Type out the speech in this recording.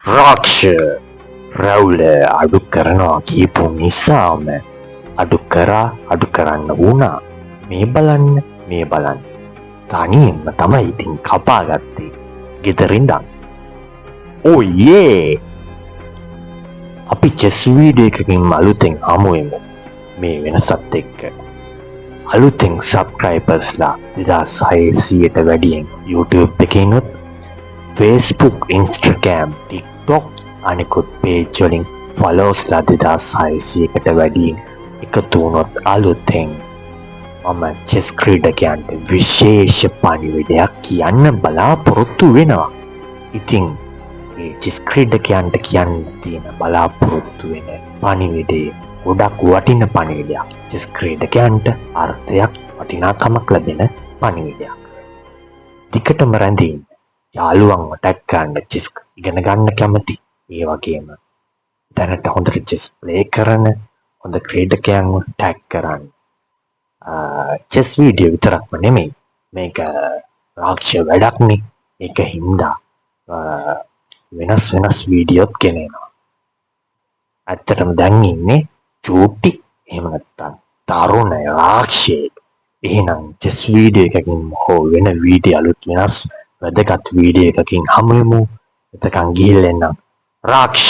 රාක්ෂ රැවුල අඩු කරනවා කියපු නිසාම අඩු කරා, අඩු කරන්න වුණා. මේ බලන්න, මේ බලන්න, තනියෙන්ම තමයි ඉතින් කපාගත්තේ ගෙදර ඉඳන්. ඕ යේ, අපි චෙස් වීඩියෝ එකකින් අලුතෙන් හමු වෙමු. මේ වෙනසත් එක්ක අලුතෙන් සබ්ස්ක්‍රයිබර්ස්ලා 2600ට වැඩියෙන් YouTube එකෙනුත් Facebook, Instagram, TikTok අනිකුත් පේජ් වලින් ෆලෝස්ලා 2600කට වැඩියෙන් එකතු වුණොත් අලුතෙන් මම චෙස් ක්‍රීඩකයන්ට විශේෂ පණිවිඩයක් කියන්න බලාපොරොත්තු වෙනවා. ඉතින් මේ චෙස් ක්‍රීඩකයන්ට කියන්න තියෙන බලාපොරොත්තු වෙන පණිවිඩය ගොඩක් වටින පණිවිඩයක්. චෙස් ක්‍රීඩකයන්ට අර්ථයක් වටිනාකමක් ලැබෙන පණිවිඩයක්. දිගටම රැඳී ඉන්න. යාළුවන්ව ටැග් කරන්න, චෙස් ඉගෙන ගන්න කැමති, ඒ වගේම දැනට හොඳට චෙස් ප්ලේ කරන හොඳ ක්‍රීඩකයන්ව ටැග් කරන්න. චෙස් වීඩියෝ විතරක්ම නෙමෙයි, මේක රාක්ෂ වැඩක්නේ. ඒක හින්දා වෙනස් වෙනස් වීඩියෝත් ගෙනෙනවා. ඇත්තටම දැන් ඉන්නේ චූටි, එහෙම නැත්නම් තරුණ රාක්ෂයෙක්. එහෙනම් චෙස් වීඩියෝ එකකින් හෝ වෙන වීඩියෝ අලුත් වෙනස් වැදගත් වීඩියෝ එකකින් හමු වෙමු. එතකන් ගිහිල්ලා එන්නම්. රාක්ෂ.